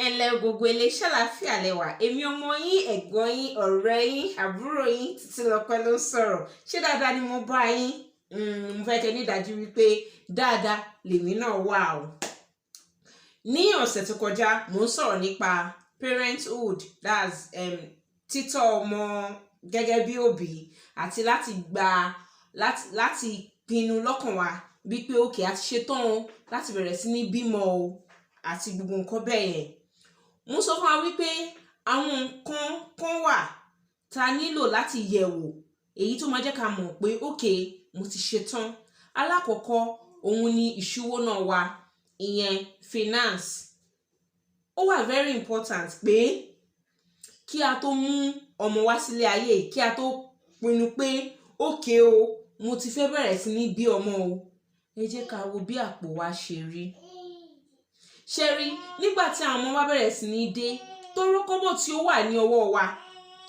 Ẹ ǹlẹ́ gbogbo ilé, ṣàlàáfíà lẹ́wà? Èmi ọmọ yín, ẹ̀gbọ́n yín, ọ̀rẹ́ yín, àbúrò yín, Títílọpẹ́ ló ń sọ̀rọ̀. Ṣé dáadáa ni mo bá yín? Mo fẹ́ kẹ́ ní ìdájú wípé dáadáa lèmi náà wà o. Ní ọ̀sẹ̀ tó kọjá, mò ń sọ̀rọ̀ nípa parenthood, that's títọ́ ọmọ gẹ́gẹ́ bí òbí àti láti gba láti pinnu lọ́kàn wa wípé okay, a ti ṣetán o láti bẹ̀rẹ̀ sí ní bímọ o, àti gbogbo nǹkan bẹ́ẹ̀ yẹn. Mo sọ fún wa wípé àwọn nǹkan kan wà tá a nílò láti yẹ̀ wò, èyí tó máa jẹ́ ká mọ̀ pé okay, mo ti ṣetán. Alákọ̀ọ́kọ́, òun ni ìṣúwóná wa, ìyẹn finance. Ó wà very important pé kí a tó mú ọmọ wá sílé ayé, kí a tó pinnu pé okay o, mo ti fẹ́ bẹ̀rẹ̀ sí ní bí ọmọ o, ẹ jẹ́ ká wo bí àpò wa ṣe rí. Ṣe rí, nígbà tí àwọn ọmọ wa bẹ̀rẹ̀ sí ní dé, tóró kọ́bọ̀ tí ó wà ní ọwọ́ wa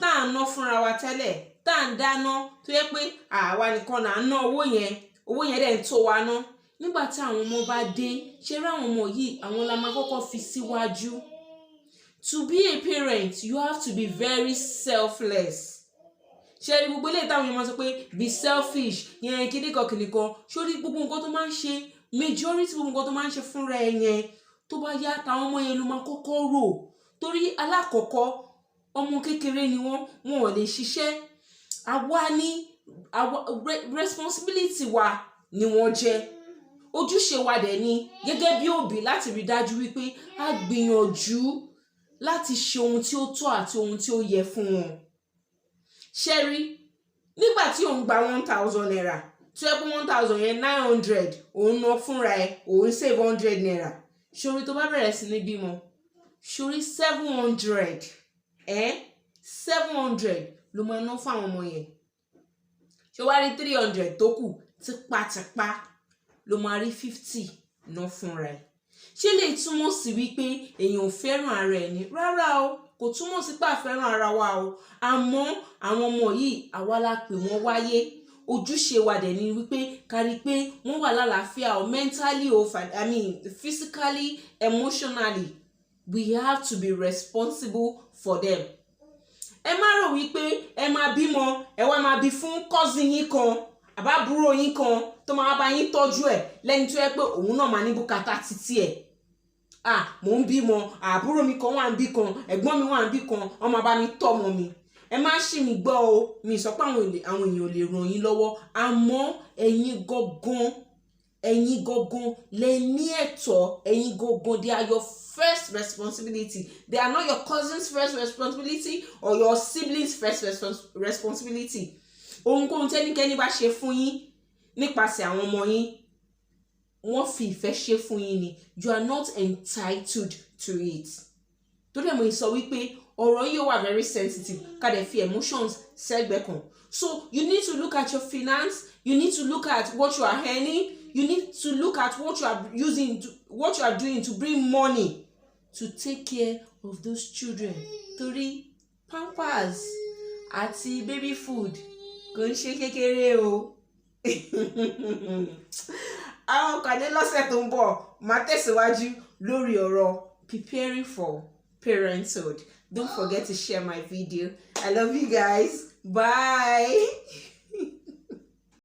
tá à ń ná fúnra wa tẹ́lẹ̀, tá à ń dáná, tó yẹ pé àwa nìkan là ń ná owó yẹn, owó yẹn dẹ̀ ń tó wa ná. Nígbà tí àwọn ọmọ bá dé, ṣe rí àwọn ọmọ yìí, àwọn la máa kọ́kọ́ fi síwájú. To be a parent, you have to be very selfless. Ṣe rí gbogbo eléyìí táwọn èèyàn máa sọ pé be selfish yẹn, kíníkan kíníkan, sórí gbogbo nǹkan tó máa ń ṣe, majority gbogbo nǹkan tó máa ń ṣe fúnra ẹ yẹn, tó bá yá, táwọn ọmọ yẹn ló máa kọ́kọ́ rò. Torí alákọ̀ọ́kọ́, ọmọ kékeré ni wọ́n, wọn ò lè ṣiṣẹ́. Àwa ní àwa responsibility wa ni wọ́n jẹ́. Ojúṣe wa dẹ̀ ni gẹ́gẹ́ bí òbí láti rí dájú wípé a gbìyànjú láti ṣe ohun tí ó tọ́ àti ohun tí ó yẹ fún wọn. Ṣe rí, nígbà tí òun gba ₦1,000, tó yẹ pé 1,000 yẹn, 900 òun ná fúnra ẹ, òun save ₦100, ṣorí tó bá bẹ̀rẹ̀ sí ní bímọ, ṣorí 700, 700 ló máa ná fún àwọn ọmọ yẹn. Ṣé wàá rí 300 tó kù, tipátipá ló máa rí 50 ná fúnra ẹ̀. Ṣé lè túmọ̀ sí wípé èèyàn ò fẹ́ràn ara ẹ̀ ni? Rárá o, kò túmọ̀ sí pé a fẹ́ràn ara wa o. Àmọ́ àwọn ọmọ yìí, àwa la pè wọ́n wáyé. Ojúṣe wa dẹ̀ ni wípé ká rí i pé wọ́n wà lálàáfíà o, mentally o, I mean physically, emotionally. We have to be responsible for them. Ẹ má rò wípé ẹ máa bímọ, ẹ wá máa bí fún cousin yín kan àbábúrò yín kan tó máa bá yín tọ́jú ẹ̀, lẹ́ni tó yẹ pé òun náà máa ní bùkátà títí ẹ̀. Ah, mò ń bímọ, àbúrò mi kan wà ń bí kan, ẹ̀gbọ́n mi wà ń bí kan, wọ́n máa bá mi tọ́ ọmọ mi. Ẹ má ṣì mí gbọ́ o. Mi sọ pé àwọn èèyàn ò lè ràn yín lọ́wọ́, àmọ́ ẹ̀yin gangan, ẹ̀yin gangan lẹ ní ẹ̀tọ́. Ẹ̀yin gangan, they are your first responsibility. They are not your cousin's first responsibility or your siblings' first responsibility. Ohunkóhun tẹ́nikẹ́ni bá ṣe fún yín nípasẹ̀ àwọn ọmọ yín, wọ́n fi ìfẹ́ ṣe fún yín ni. You are not entitled to it. Torí ẹ̀ mo sọ wípé ọ̀rọ̀ yìí wà very sensitive, ká dẹ̀ fi emotions sẹ́gbẹ̀ẹ́ kan. So you need to look at your finance, you need to look at what you are earning, you need to look at what you are using to, what you are doing to bring money to take care of those children. Torí pampers àti baby food kò ń ṣe kékeré o. Àwọn pàdé lọ́sẹ̀ tó ń bọ̀, máa tẹ̀síwájú lórí ọ̀rọ̀ preparing for parenthood. Don't forget to share my video. I love you guys. Bye.